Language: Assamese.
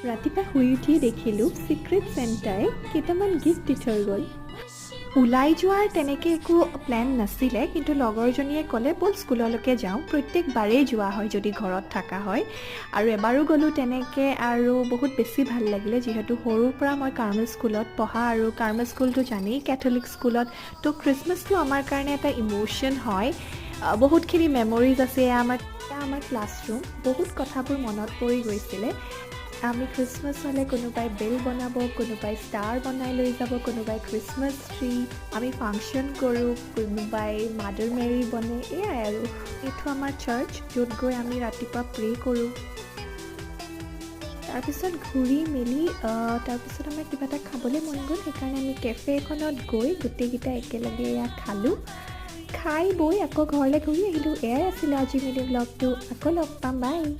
ৰাতিপুৱা শুই উঠিয়ে দেখিলোঁ ছিক্ৰেট চেণ্টাই কেইটামান গিফ্ট দি থৈ গ'ল। ওলাই যোৱাৰ তেনেকৈ একো প্লেন নাছিলে, কিন্তু লগৰজনীয়ে ক'লে, "ব'ল, স্কুললৈকে যাওঁ।" প্ৰত্যেকবাৰেই যোৱা হয় যদি ঘৰত থকা হয় আৰু এবাৰো গ'লোঁ তেনেকৈ আৰু বহুত বেছি ভাল লাগিলে, যিহেতু সৰুৰ পৰা মই কাৰ্মেল স্কুলত পঢ়া আৰু কাৰ্মেল স্কুলটো জানেই, কেথলিক স্কুলত। তো খ্ৰীষ্টমাছটো আমাৰ কাৰণে এটা ইম'শ্যন হয়। বহুতখিনি মেমৰিজ আছে। এয়া আমাৰ ক্লাছৰুম। বহুত কথাবোৰ মনত পৰি গৈছিলে। আমি খ্ৰীষ্টমাছ হ'লে কোনোবাই বেল বনাব, কোনোবাই ষ্টাৰ বনাই লৈ যাব, কোনোবাই খ্ৰীষ্টমাছ ট্ৰী, আমি ফাংচন কৰোঁ, কোনোবাই মাদাৰ মেৰী বনে, এয়াই আৰু। এইটো আমাৰ চাৰ্চ, য'ত গৈ আমি ৰাতিপুৱা প্ৰে কৰোঁ। তাৰপিছত ঘূৰি মেলি তাৰপিছত আমাৰ কিবা এটা খাবলৈ মন গ'ল। সেইকাৰণে আমি কেফে এখনত গৈ গোটেইকেইটা একেলগে এয়া খালোঁ। খাই বৈ আকৌ ঘৰলৈ ঘূৰি আহিলোঁ। এয়াই আছিলে আজি মিনি ব্লগটো। আকৌ লগ পাম, বাই।